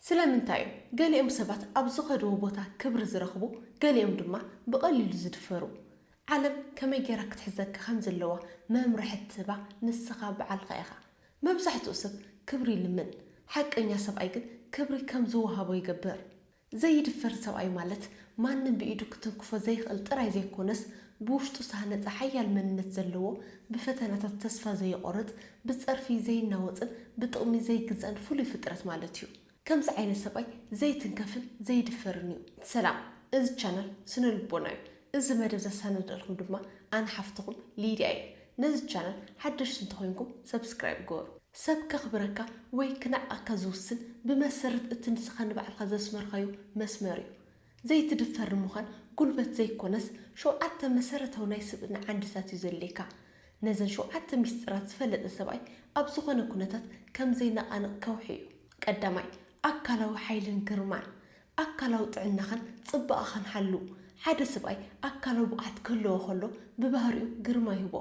ስለምንታይ እዮም ገሊኦም ሰባት ኣብ ዝኸድዎ ቦታ ክብሪ ዝረኽቡ፣ ገሊኦም ድማ ብቐሊሉ ዝድፈሩ? ዓለም ከመይ ገይራ ክትሕዘካ ከም ዘለዋ መምርሒ እትህባ ንስኻ ባዕልኻ ኢኻ። መብዛሕትኡ ሰብ ክብሪ ይልምን፣ ሓቀኛ ሰብኣይ ግን ክብሪ ከም ዝወሃቦ ይገብር። ዘይድፈር ሰብኣይ ማለት ማንም ብኢዱ ክትንክፎ ዘይኽእል ጥራይ ዘይኮነስ፣ ብውሽጡ ዝተሃነጸ ሓያል መንነት ዘለዎ፣ ብፈተናታት ተስፋ ዘይቆርጽ፣ ብጸርፊ ዘይናወጽን ብጥቕሚ ዘይግዛእን ፍሉይ ፍጥረት ማለት እዩ። ከምዚ ዓይነት ሰብኣይ ዘይትንከፍን ዘይድፈርን እዩ። ሰላም፣ እዚ ቻናል ስነ ልቦና እዩ። እዚ መደብ ዘሳነደልኩም ድማ ኣነ ሓፍትኹም ሊድያ እየ። ነዚ ቻናል ሓደሽቲ እንተኾይንኩም ሰብስክራይብ ግበሩ። ሰብ ከኽብረካ ወይ ክነዕቐካ ዝውስን ብመሰረት እቲ ንስኻ ንባዕልኻ ዘስመርካዮ መስመር እዩ። ዘይትድፈር ንምዃን ጉልበት ዘይኮነስ ሸውዓተ መሰረታዊ ናይ ስብእና ዓንድታት እዩ ዘድልየካ። ነዘን ሸውዓተ ሚስጥራት ዝፈለጠ ሰብኣይ ኣብ ዝኾነ ኩነታት ከም ዘይነቓነቕ ከውሒ እዩ። ቀዳማይ፣ ኣካላዊ ሓይልን ግርማን። ኣካላዊ ጥዕናኻን ጽባቐኻን ሓሉ። ሓደ ሰብኣይ ኣካላዊ ብቕዓት ክህልዎ ከሎ ብባህሪኡ ግርማ ይህቦ።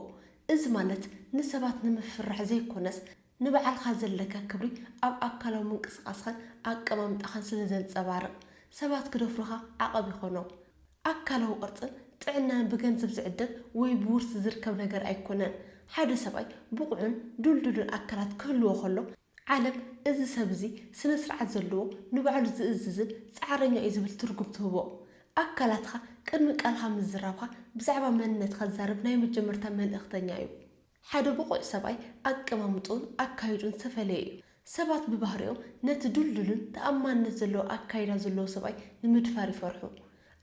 እዚ ማለት ንሰባት ንምፍራሕ ዘይኮነስ ንባዕልኻ ዘለካ ክብሪ ኣብ ኣካላዊ ምንቅስቓስኻን ኣቀማምጣኻን ስለ ዘንጸባርቕ ሰባት ክደፍሩኻ ዓቐብ ይኾኖም። ኣካላዊ ቅርጽን ጥዕናን ብገንዘብ ዝዕደግ ወይ ብውርሲ ዝርከብ ነገር ኣይኮነን። ሓደ ሰብኣይ ብቑዕን ድልዱልን ኣካላት ክህልዎ ከሎ ዓለም እዚ ሰብ እዚ ስነ ስርዓት ዘለዎ ንባዕሉ ዝእዝዝን ጻዕረኛ እዩ ዝብል ትርጉም ትህቦ። ኣካላትኻ ቅድሚ ቃልኻ ምዝራብካ ብዛዕባ መንነትካ ዝዛረብ ናይ መጀመርታ መልእኽተኛ እዩ። ሓደ ብቑዕ ሰብኣይ ኣቀማምጥኡን ኣካይድኡን ዝተፈለየ እዩ። ሰባት ብባህሪኦም ነቲ ድልዱልን ተኣማንነት ዘለዎ ኣካይዳ ዘለዎ ሰብኣይ ንምድፋር ይፈርሑ።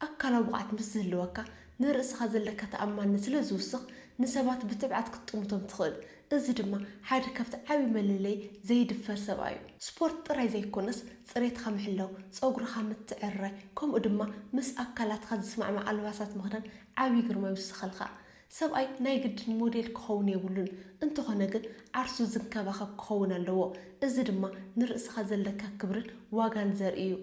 ኣካላዊ ብቕዓት ምስ ዝህልወካ ንርእስኻ ዘለካ ተኣማንነት ስለ ዝውስኽ ንሰባት ብትብዓት ክትጥምቶም ትኽእል። እዚ ድማ ሓደ ካብቲ ዓቢ መለለዪ ዘይድፈር ሰብኣይ እዩ። ስፖርት ጥራይ ዘይኮነስ ጽሬትካ ምሕላው፣ ጸጉርኻ ምትዕርራይ፣ ከምኡ ድማ ምስ ኣካላትካ ዝስማዕማዕ ኣልባሳት ምኽዳን ዓቢ ግርማ ይውስኸልካ። ሰብኣይ ናይ ግድን ሞዴል ክኸውን የብሉን፣ እንተኾነ ግን ዓርሱ ዝንከባኸብ ክኸውን ኣለዎ። እዚ ድማ ንርእስኻ ዘለካ ክብርን ዋጋን ዘርኢ እዩ።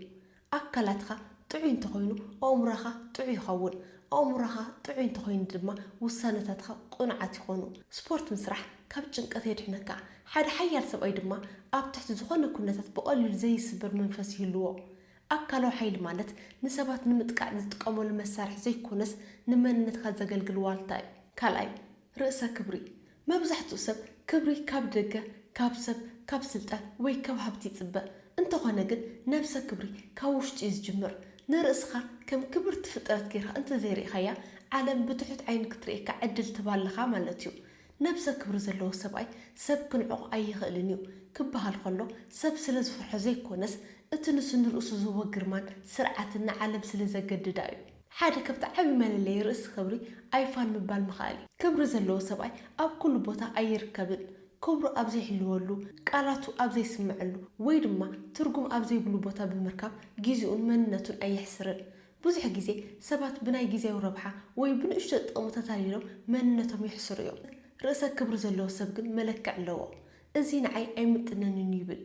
ኣካላትካ ጥዑይ እንተኾይኑ ኣእምሮኻ ጥዑይ ይኸውን። ኣእምሮኻ ጥዑይ እንተኾይኑ ድማ ውሳነታትካ ቅኑዓት ይኾኑ። ስፖርት ምስራሕ ካብ ጭንቀት የድሕነካ። ሓደ ሓያል ሰብኣይ ድማ ኣብ ትሕቲ ዝኾነ ኩነታት ብቐሊሉ ዘይስበር መንፈስ ይህልዎ። ኣካላዊ ሓይሊ ማለት ንሰባት ንምጥቃዕ ዝጥቀመሉ መሳርሒ ዘይኮነስ ንመንነትካ ዘገልግል ዋልታ እዩ። ካልኣይ፣ ርእሰ ክብሪ። መብዛሕትኡ ሰብ ክብሪ ካብ ደገ፣ ካብ ሰብ፣ ካብ ስልጣን ወይ ካብ ሃብቲ ይጽበ። እንተኾነ ግን ነብሰ ክብሪ ካብ ውሽጢ እዩ ዝጅምር። ንርእስኻ ከም ክብርቲ ፍጥረት ጌርካ እንተዘይርኢኻያ፣ ዓለም ብትሑት ዓይኒ ክትርእየካ ዕድል ትህባ ኣለኻ ማለት እዩ። ነብሰ ክብሪ ዘለዎ ሰብኣይ ሰብ ክንዕቑ ኣይኽእልን እዩ ክበሃል ከሎ፣ ሰብ ስለ ዝፈርሖ ዘይኮነስ፣ እቲ ንሱ ንርእሱ ዝህቦ ግርማን ስርዓትን ንዓለም ስለ ዘገድዳ እዩ። ሓደ ካብቲ ዓቢ መለለዪ ርእሲ ክብሪ ኣይፋል ምባል ምኽኣል እዩ። ክብሪ ዘለዎ ሰብኣይ ኣብ ኩሉ ቦታ ኣይርከብን። ክብሩ ኣብ ዘይሕልወሉ፣ ቃላቱ ኣብ ዘይስምዐሉ፣ ወይ ድማ ትርጉም ኣብ ዘይብሉ ቦታ ብምርካብ ግዜኡን መንነቱን ኣየሕስርን። ብዙሕ ግዜ ሰባት ብናይ ግዜያዊ ረብሓ ወይ ብንእሽቶ ጥቕሚ ተታሊሎም መንነቶም የሕስሩ እዮም። ርእሰ ክብሪ ዘለዎ ሰብ ግን መለክዕ ኣለዎ። "እዚ ንዓይ ኣይምጥነንን" ይብል።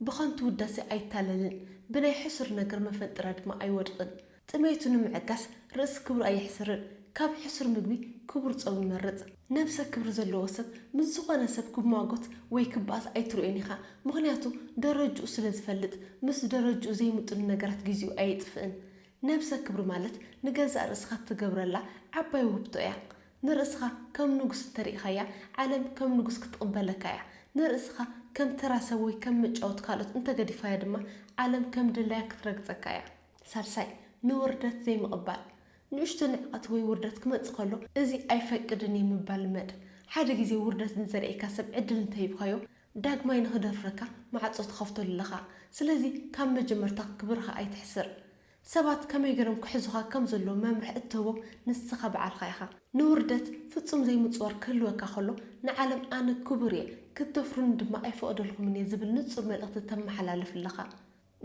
ብኸንቱ ውዳሴ ኣይታለልን፣ ብናይ ሕሱር ነገር መፈንጥራ ድማ ኣይወድቕን። ጥሜቱ ንምዕጋስ ርእሲ ክብሩ ኣየሕስርን፣ ካብ ሕሱር ምግቢ ክቡር ጸው ይመርጽ። ነብሰ ክብሪ ዘለዎ ሰብ ምስ ዝኾነ ሰብ ክማጎት ወይ ክበኣስ ኣይትርእዮን ኢኻ፣ ምኽንያቱ ደረጅኡ ስለ ዝፈልጥ፣ ምስ ደረጅኡ ዘይምጥኑ ነገራት ግዜኡ ኣየጥፍእን። ነብሰ ክብሪ ማለት ንገዛእ ርእስኻ እትገብረላ ዓባይ ውህብቶ እያ። ንርእስኻ ከም ንጉስ እንተሪኢኻያ፣ ዓለም ከም ንጉስ ክትቕበለካ እያ። ንርእስኻ ከም ተራ ሰብ ወይ ከም መጫወቲ ካልኦት እንተገዲፋያ ድማ፣ ዓለም ከም ድላያ ክትረግጸካ እያ። ሳልሳይ፣ ንውርደት ዘይምቕባል። ንእሽቶ ንዕቐት ወይ ውርደት ክመጽእ ከሎ፣ "እዚ ኣይፈቅድን እየ" ምባል ልመድ። ሓደ ግዜ ውርደት ንዘርእየካ ሰብ ዕድል እንተሂብካዮ፣ ዳግማይ ንኽደፍረካ ማዕጾ ትኸፍተሉ ኣለኻ። ስለዚ ካብ መጀመርታ ክብርኻ ኣይትሕስር። ሰባት ከመይ ገይሮም ክሕዙኻ ከም ዘለዎም መምርሒ እትህቦም ንስኻ ባዕልኻ ኢኻ። ንውርደት ፍጹም ዘይምጽዋር ክህልወካ ከሎ፣ ንዓለም "ኣነ ክቡር እየ፣ ክትደፍሩኒ ድማ ኣይፈቕደልኩምን እየ" ዝብል ንጹር መልእኽቲ ተመሓላልፍ ኣለኻ።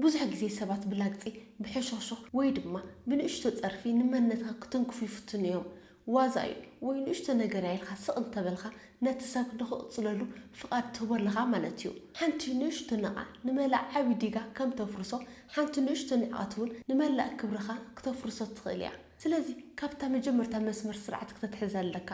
ብዙሕ ግዜ ሰባት ብላግጺ፣ ብሕሹኽሹኽ ወይ ድማ ብንእሽቶ ጸርፊ ንመንነትካ ክትንክፉ ይፍትኑ እዮም። ዋዛ እዩ ወይ ንእሽቶ ነገር እያ ኢልካ ስቕ እንተበልካ፣ ነቲ ሰብ ንኽቕጽለሉ ፍቓድ ትህቦ ኣለኻ ማለት እዩ። ሓንቲ ንእሽቶ ነቓ ንመላእ ዓቢ ዲጋ ከም ተፍርሶ፣ ሓንቲ ንእሽቶ ንዕቐት እውን ንመላእ ክብርኻ ክተፍርሶ ትኽእል እያ። ስለዚ ካብታ መጀመርታ መስመር ስርዓት ክተትሕዝ ኣለካ።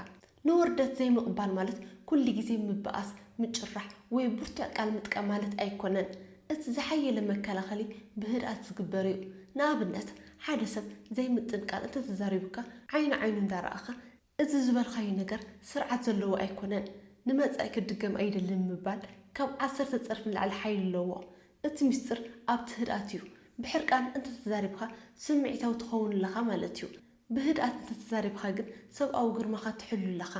ንውርደት ዘይምቕባል ማለት ኩሉ ግዜ ምብኣስ፣ ምጭራሕ ወይ ብርቱዕ ቃል ምጥቃም ማለት ኣይኮነን። እቲ ዝሓየለ መከላኸሊ ብህድኣት ዝግበር እዩ። ንኣብነት፣ ሓደ ሰብ ዘይምጥን ቃል እንተተዛሪቡካ፣ ዓይኑ ዓይኑ እንዳረኣኻ፣ "እዚ ዝበልካዮ ነገር ስርዓት ዘለዎ ኣይኮነን፣ ንመጻኢ ክድገም ኣይደልን" ምባል ካብ ዓሰርተ ጸርፊ ንላዕሊ ሓይሊ ኣለዎ። እቲ ምስጢር ኣብቲ ህድኣት እዩ። ብሕርቃን እንተተዛሪብካ፣ ስምዒታዊ ትኸውን ኣለኻ ማለት እዩ። ብህድኣት እንተተዛሪብካ ግን፣ ሰብኣዊ ግርማኻ ትሕሉ ኣለኻ።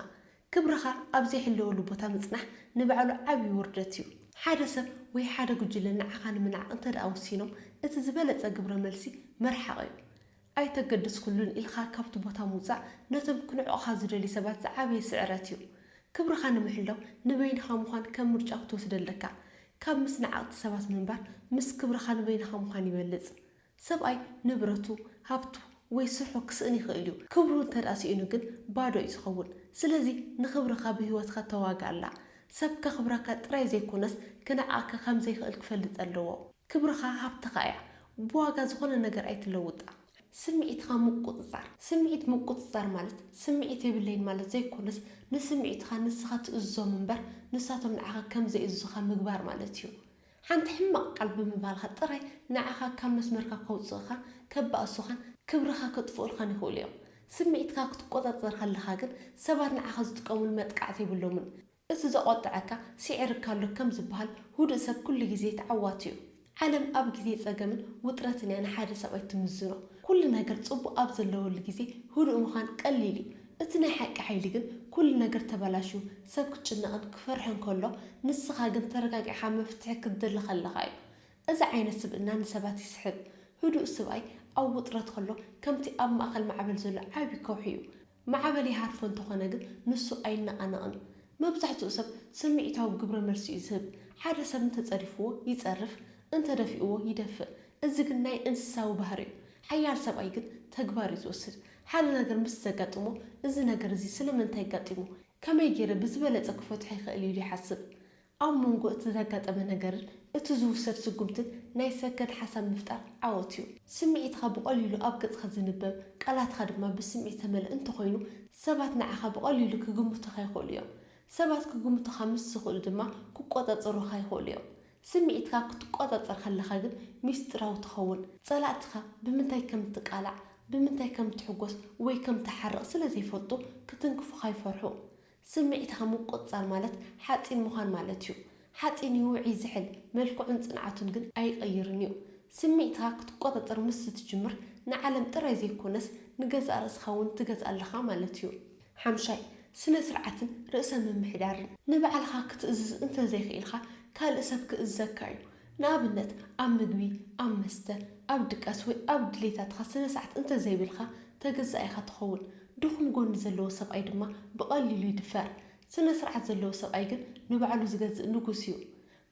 ክብርኻ ኣብ ዘይሕለወሉ ቦታ ምጽናሕ ንባዕሉ ዓብዪ ውርደት እዩ። ሓደ ሰብ ወይ ሓደ ጉጅለ ንዓኻ ንምንዓቕ እንተ ደኣ ወሲኖም፣ እቲ ዝበለጸ ግብረ መልሲ ምርሓቕ እዩ። "ኣይተገድስኩሉን" ኢልካ ካብቲ ቦታ ምውጻእ ነቶም ክንዕቑኻ ዝደልዩ ሰባት ዝዓበየ ስዕረት እዩ። ክብርኻ ንምሕላው ንበይንኻ ምዃን ከም ምርጫ ክትወስድ ኣለካ። ካብ ምስ ነዓቕቲ ሰባት ምንባር፣ ምስ ክብርኻ ንበይንኻ ምዃን ይበልጽ። ሰብኣይ ንብረቱ፣ ሃብቱ ወይ ስርሑ ክስእን ይኽእል እዩ። ክብሩ እንተ ደኣ ስኢኑ ግን ባዶ እዩ ዝኸውን። ስለዚ ንኽብርኻ ብህይወትካ ተዋግኣላ። ሰብ ከኽብረካ ጥራይ ዘይኮነስ ክነዓቕካ ከም ዘይክእል ክፈልጥ ኣለዎ። ክብርኻ ሃብትኻ እያ። ብዋጋ ዝኾነ ነገር ኣይትለውጣ። ስምዒትካ ምቁጽጻር። ስምዒት ምቁጽጻር ማለት ስምዒት የብለይን ማለት ዘይኮነስ፣ ንስምዒትካ ንስኻ ትእዝዞም እምበር ንሳቶም ንዓኻ ከም ዘይእዝዙኻ ምግባር ማለት እዩ። ሓንቲ ሕማቕ ቃል ብምባልካ ጥራይ ንዓኻ ካብ መስመርካ ከውጽእኻን ከባእሱኻን ክብርኻ ከጥፍኡልካን ይኽእሉ እዮም። ስምዒትካ ክትቆጻጸር ከለኻ ግን ሰባት ንዓኻ ዝጥቀሙሉ መጥቃዕቲ የብሎምን። እቲ ዘቖጥዐካ ስዒርካ ኣሎ ከም ዝበሃል፣ ህዱእ ሰብ ኩሉ ግዜ ተዓዋቲ እዩ። ዓለም ኣብ ግዜ ጸገምን ውጥረትን እያ ንሓደ ሰብኣይ ትምዝኖ። ኩሉ ነገር ጽቡቕ ኣብ ዘለወሉ ግዜ ህዱእ ምዃን ቀሊል እዩ። እቲ ናይ ሓቂ ሓይሊ ግን፣ ኩሉ ነገር ተበላሽዩ፣ ሰብ ክጭነቕን ክፈርሕን ከሎ፣ ንስኻ ግን ተረጋጊዕካ መፍትሒ ክትደሊ ከለኻ እዩ። እዚ ዓይነት ስብእና ንሰባት ይስሕብ። ህዱእ ሰብኣይ ኣብ ውጥረት ከሎ ከምቲ ኣብ ማእከል ማዕበል ዘሎ ዓቢ ከውሒ እዩ። ማዕበል ይሃርፎ እንተኾነ ግን ንሱ ኣይነቓነቕን። መብዛሕትኡ ሰብ ስምዒታዊ ግብረ መልሲ እዩ ዝህብ። ሓደ ሰብ እንተጸሪፍዎ ይጸርፍ፣ እንተደፊእዎ ይደፍእ። እዚ ግን ናይ እንስሳዊ ባህሪ እዩ። ሓያል ሰብኣይ ግን ተግባር እዩ ዝወስድ። ሓደ ነገር ምስ ዘጋጥሞ፣ "እዚ ነገር እዚ ስለምንታይ ኣጋጢሙ? ከመይ ገይረ ብዝበለጸ ክፈትሖ ይኽእል?" ኢሉ ይሓስብ። ኣብ መንጎ እቲ ዘጋጠመ ነገርን እቲ ዝውሰድ ስጉምትን ናይ ሰከንድ ሓሳብ ምፍጣር ዓወት እዩ። ስምዒትካ ብቐሊሉ ኣብ ገጽካ ዝንበብ፣ ቃላትካ ድማ ብስምዒት ዝተመልአ እንተኾይኑ፣ ሰባት ንዓኻ ብቐሊሉ ክግምቱኻ ይኽእሉ እዮም። ሰባት ክግምቱኻ ምስ ዝኽእሉ ድማ ክቆጻጸሩኻ ይኽእሉ እዮም። ስምዒትካ ክትቆጻጸር ከለኻ ግን ሚስጥራዊ ትኸውን። ጸላእትኻ ብምንታይ ከም እትቃላዕ፣ ብምንታይ ከም እትሕጎስ ወይ ከም እትሓርቕ ስለ ዘይፈልጡ፣ ክትንክፉኻ ይፈርሑ። ስምዒትካ ምቁጽጻር ማለት ሓጺን ምዃን ማለት እዩ። ሓጺን ይውዒ ይዝሕል፣ መልክዑን ጽንዓቱን ግን ኣይቀይርን እዩ። ስምዒትካ ክትቆጻጸር ምስ እትጅምር፣ ንዓለም ጥራይ ዘይኮነስ ንገዛእ ርእስኻ እውን ትገዝእ ኣለኻ ማለት እዩ። ሓምሻይ፣ ስነ ስርዓትን ርእሰ ምምሕዳርን። ንባዕልኻ ክትእዝዝ እንተዘይክኢልካ፣ ካልእ ሰብ ክእዝዘካ እዩ። ንኣብነት፣ ኣብ ምግቢ፣ ኣብ መስተ፣ ኣብ ድቃስ ወይ ኣብ ድሌታትካ ስነ ስርዓት እንተዘይብልካ፣ ተገዛኢ ኢኻ ትኸውን። ድኹም ጎኒ ዘለዎ ሰብኣይ ድማ ብቐሊሉ ይድፈር። ስነ ስርዓት ዘለዎ ሰብኣይ ግን ንባዕሉ ዝገዝእ ንጉስ እዩ።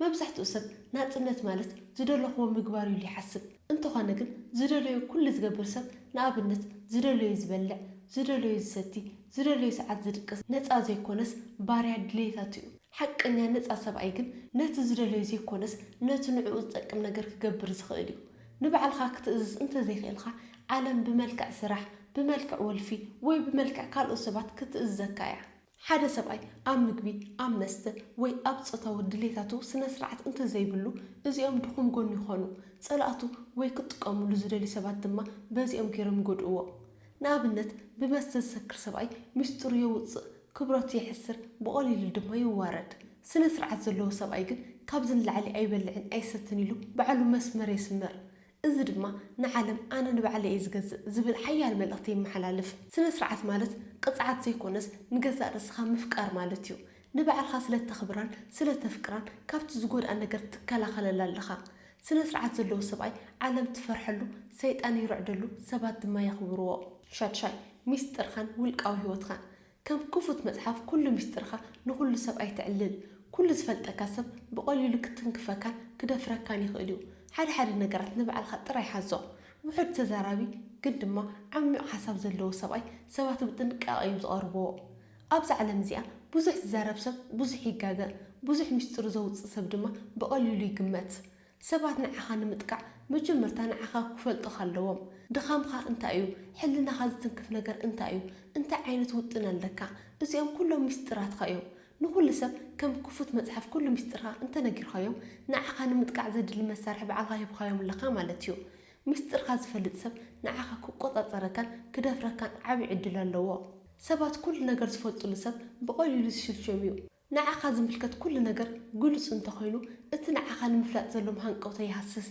መብዛሕትኡ ሰብ ናጽነት ማለት ዝደለኽዎ ምግባር እዩ ኢሉ ይሓስብ። እንተኾነ ግን፣ ዝደለዮ ኩሉ ዝገብር ሰብ፣ ንኣብነት፣ ዝደለዮ ዝበልዕ፣ ዝደለዮ ዝሰቲ፣ ዝደለዮ ሰዓት ዝድቅስ፣ ነጻ ዘይኮነስ ባርያ ድሌታቱ እዩ። ሓቀኛ ነጻ ሰብኣይ ግን ነቲ ዝደለዮ ዘይኮነስ ነቲ ንዕኡ ዝጠቅም ነገር ክገብር ዝኽእል እዩ። ንባዕልኻ ክትእዝዝ እንተዘይክእልካ፣ ዓለም ብመልክዕ ስራሕ፣ ብመልክዕ ወልፊ ወይ ብመልክዕ ካልኦት ሰባት ክትእዝዘካ እያ። ሓደ ሰብኣይ ኣብ ምግቢ፣ ኣብ መስተ ወይ ኣብ ጾታዊ ድሌታቱ ስነ ስርዓት እንተዘይብሉ፣ እዚኦም ድኹም ጎኑ ይኾኑ። ጸላእቱ ወይ ክጥቀሙሉ ዝደልዩ ሰባት ድማ በዚኦም ገይሮም ይጎድእዎ። ንኣብነት፣ ብመስተ ዝሰክር ሰብኣይ ሚስጥሩ የውጽእ፣ ክብረቱ የሕስር፣ ብቐሊሉ ድማ ይዋረድ። ስነ ስርዓት ዘለዎ ሰብኣይ ግን ካብዚ ንላዕሊ ኣይበልዕን ኣይሰትን ኢሉ ባዕሉ መስመር የስምር። እዚ ድማ ንዓለም ኣነ ንባዕለይ እየ ዝገዝእ ዝብል ሓያል መልእኽቲ የመሓላልፍ። ስነ ስርዓት ማለት ቅጽዓት ዘይኮነስ ንገዛእ ርእስኻ ምፍቃር ማለት እዩ። ንባዕልኻ ስለ እተኽብራን ስለ እተፍቅራን ካብቲ ዝጎድኣ ነገር ትከላኸለላ ኣለኻ። ስነ ስርዓት ዘለዎ ሰብኣይ ዓለም ትፈርሐሉ፣ ሰይጣን ይርዕደሉ፣ ሰባት ድማ የኽብርዎ። ሻድሻይ፣ ሚስጥርኻን ውልቃዊ ህይወትኻን። ከም ክፉት መጽሓፍ ኩሉ ሚስጥርኻ ንኹሉ ሰብ ኣይተዕልል። ኩሉ ዝፈልጠካ ሰብ ብቐሊሉ ክትንክፈካን ክደፍረካን ይኽእል እዩ። ሓደ ሓደ ነገራት ንባዕልኻ ጥራይ ሓዞ። ውሑድ ተዛራቢ ግን ድማ ዓሚቕ ሓሳብ ዘለዎ ሰብኣይ ሰባት ብጥንቃቐ እዮም ዝቐርብዎ። ኣብዛ ዓለም እዚኣ ብዙሕ ዝዛረብ ሰብ ብዙሕ ይጋገ፣ ብዙሕ ሚስጥሩ ዘውጽእ ሰብ ድማ ብቐሊሉ ይግመት። ሰባት ንዓኻ ንምጥቃዕ መጀመርታ ንዓኻ ክፈልጡኻ ኣለዎም። ድኻምካ እንታይ እዩ? ሕልናኻ ዝትንክፍ ነገር እንታይ እዩ? እንታይ ዓይነት ውጥን ኣለካ? እዚኦም ኩሎም ሚስጥራትካ እዮም። ንኹሉ ሰብ ከም ክፉት መጽሓፍ ኩሉ ሚስጥርኻ እንተነጊርካዮም፣ ንዓኻ ንምጥቃዕ ዘድሊ መሳርሒ ባዕልኻ ሂብካዮም ኣለኻ ማለት እዩ። ሚስጥርኻ ዝፈልጥ ሰብ ንዓኻ ክቆጻጸረካን ክደፍረካን ዓቢ ዕድል ኣለዎ። ሰባት ኩሉ ነገር ዝፈልጥሉ ሰብ ብቐሊሉ ዝሽልሽም እዩ። ንዓኻ ዝምልከት ኩሉ ነገር ግሉጽ እንተኾይኑ፣ እቲ ንዓኻ ንምፍላጥ ዘሎም ሃንቀውታ ይሃስስ።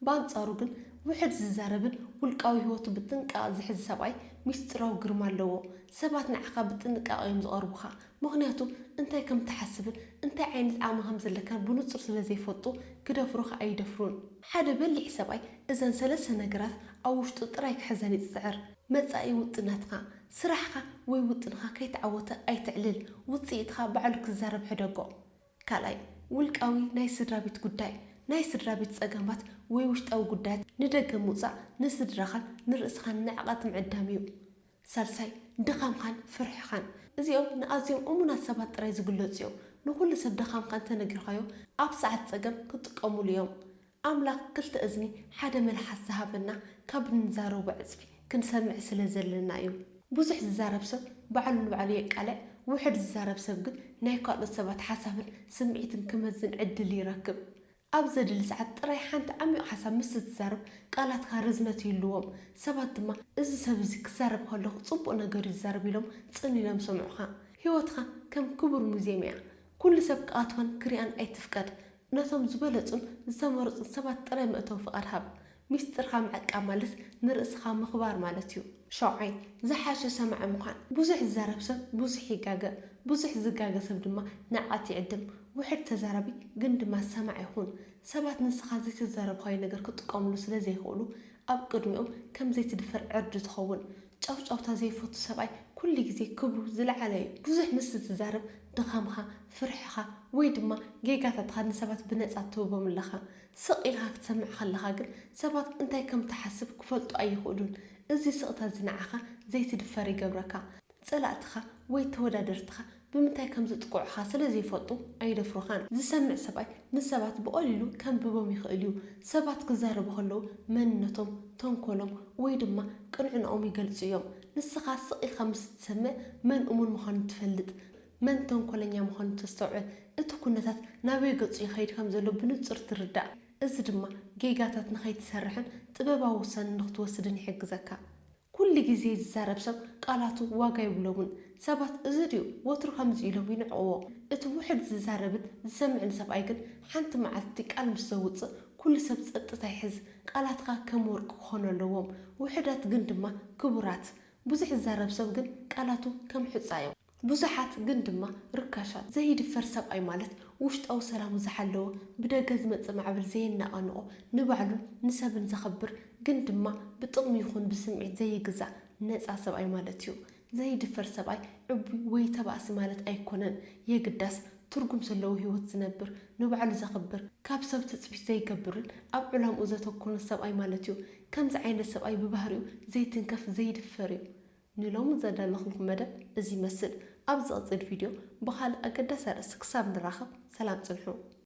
ብኣንጻሩ ግን፣ ውሕድ ዝዛረብን ውልቃዊ ህይወቱ ብጥንቃቐ ዝሕዝ ሰብኣይ ሚስጥራዊ ግርማ ኣለዎ። ሰባት ንዓኻ ብጥንቃቐ እዮም ዝቐርቡኻ፣ ምኽንያቱ እንታይ ከም ትሓስብን እንታይ ዓይነት ዓቕሚ ከም ዘለካን ብንጹር ስለ ዘይፈልጡ፣ ክደፍሩኻ ኣይደፍሩን። ሓደ በሊሕ ሰብኣይ እዘን ሰለስተ ነገራት ኣብ ውሽጡ ጥራይ ክሕዘን ይጽዕር። መጻኢ ውጥናትካ፣ ስራሕካ ወይ ውጥንካ ከይተዓወተ ኣይተዕልል። ውጽኢትካ ባዕሉ ክዛረብ ሕደጎ። ካልኣይ፣ ውልቃዊ ናይ ስድራ ቤት ጉዳይ። ናይ ስድራ ቤት ጸገማት ወይ ውሽጣዊ ጉዳያት ንደገ ምውጻእ ንስድራኻን ንርእስኻን ንዕቐት ምዕዳም እዩ። ሳልሳይ፣ ድኻምኻን ፍርሕኻን። እዚኦም ንኣዝዮም እሙናት ሰባት ጥራይ ዝግለጹ እዮም። ንኹሉ ሰብ ድኻምካ እንተነጊርካዮ፣ ኣብ ሰዓት ጸገም ክጥቀሙሉ እዮም። ኣምላኽ ክልተ እዝኒ ሓደ መልሓስ ዝሃበና፣ ካብ እንዛረቦ ዕጽፊ ክንሰምዕ ስለ ዘለና እዩ። ብዙሕ ዝዛረብ ሰብ ባዕሉ ንባዕሉ የቃልዕ፣ ውሕድ ዝዛረብ ሰብ ግን ናይ ካልኦት ሰባት ሓሳብን ስምዒትን ክመዝን ዕድል ይረክብ። ኣብ ዘድሊ ሰዓት ጥራይ ሓንቲ ዓሚቕ ሓሳብ ምስ እትዛረብ፣ ቃላትካ ርዝነት ይህልዎም። ሰባት ድማ፣ "እዚ ሰብ እዚ ክዛረብ ከለኹ ጽቡቕ ነገር እዩ ዝዛረብ" ኢሎም ጽን ኢሎም ይሰምዑኻ። ህይወትካ ከም ክቡር ሙዝየም እያ። ኩሉ ሰብ ክኣትዋን ክሪኣን ኣይትፍቀድ። ነቶም ዝበለጹን ዝተመረጹን ሰባት ጥራይ መእተዊ ፍቓድ ሃብ። ሚስጥርካ ምዕቃብ ማለት ንርእስኻ ምኽባር ማለት እዩ። ሸውዓይ፣ ዝሓሸ ሰማዒ ምዃን። ብዙሕ ዝዛረብ ሰብ ብዙሕ ይጋገ፣ ብዙሕ ዝጋገ ሰብ ድማ ንዕቐት ይዕድም። ውሕድ ተዛራቢ ግን ድማ ሰማዒ ይኹን። ሰባት ንስኻ ዘይተዛረብካዮ ነገር ክጥቀምሉ ስለ ዘይኽእሉ፣ ኣብ ቅድሚኦም ከም ዘይትድፈር ዕርዲ ትኸውን። ጫውጫውታ ዘይፈቱ ሰብኣይ ኩሉ ግዜ ክብሩ ዝለዓለ እዩ። ብዙሕ ምስ እትዛረብ ድኻምኻ፣ ፍርሕኻ ወይ ድማ ጌጋታትኻ ንሰባት ብነጻ ትህቦም ኣለኻ። ስቕ ኢልካ ክትሰምዕ ከለኻ ግን ሰባት እንታይ ከም ትሓስብ ክፈልጡ ኣይኽእሉን። እዚ ስቕታ እዚ ንዓኻ ዘይትድፈር ይገብረካ። ጸላእትኻ ወይ ተወዳደርትኻ ብምንታይ ከም ዝጥቅዑኻ ስለ ዘይፈልጡ ኣይደፍሩኻን። ዝሰምዕ ሰብኣይ ንሰባት ብቐሊሉ ከንብቦም ይኽእል እዩ። ሰባት ክዛረቡ ከለዉ መንነቶም፣ ተንኮሎም ወይ ድማ ቅንዕንኦም ይገልጹ እዮም። ንስኻ ስቕ ኢልካ ምስ እትሰምዕ መን እሙን ምዃኑ ትፈልጥ፣ መን ተንኮለኛ ምዃኑ ተስተውዕል። እቲ ኩነታት ናበይ ገጹ ይኸይድ ከም ዘሎ ብንጹር ትርዳእ። እዚ ድማ ጌጋታት ንኸይትሰርሕን ጥበባዊ ውሳነ ንኽትወስድን ይሕግዘካ። ኩሉ ግዜ ዝዛረብ ሰብ ቃላቱ ዋጋ የብሎምን። ሰባት "እዚ ድዩ ወትሩ ከምዚ?" ኢሎም ይንዕቕዎ። እቲ ውሕድ ዝዛረብን ዝሰምዕን ሰብኣይ ግን ሓንቲ መዓልቲ ቃል ምስ ዘውጽእ ኩሉ ሰብ ጸጥታ ይሕዝ። ቃላትካ ከም ወርቂ ክኾኑ ኣለዎም፣ ውሑዳት ግን ድማ ክቡራት። ብዙሕ ዝዛረብ ሰብ ግን ቃላቱ ከም ሑጻ እዮም። ብዙሓት ግን ድማ ርካሻት። ዘይድፈር ሰብኣይ ማለት ውሽጣዊ ሰላሙ ዝሓለወ፣ ብደገ ዝመጽእ ማዕበል ዘየነቓንቖ፣ ንባዕሉን ንሰብን ዘኽብር፣ ግን ድማ ብጥቕሚ ይኹን ብስምዒት ዘይግዛእ ነጻ ሰብኣይ ማለት እዩ። ዘይድፈር ሰብኣይ ዕቡይ ወይ ተባእሲ ማለት ኣይኮነን። የግዳስ ትርጉም ዘለዎ ህይወት ዝነብር፣ ንባዕሉ ዘኽብር፣ ካብ ሰብ ትጽቢት ዘይገብርን ኣብ ዕላምኡ ዘተኩርን ሰብኣይ ማለት እዩ። ከምዚ ዓይነት ሰብኣይ ብባህሪኡ ዘይትንከፍ፣ ዘይድፈር እዩ። ንሎሚ ዘዳለኹልኩም መደብ እዚ ይመስል። ኣብ ዝቕጽል ቪድዮ ብኻልእ ኣገዳሲ ኣርእስቲ ክሳብ ንራኸብ፣ ሰላም ጽንሑ።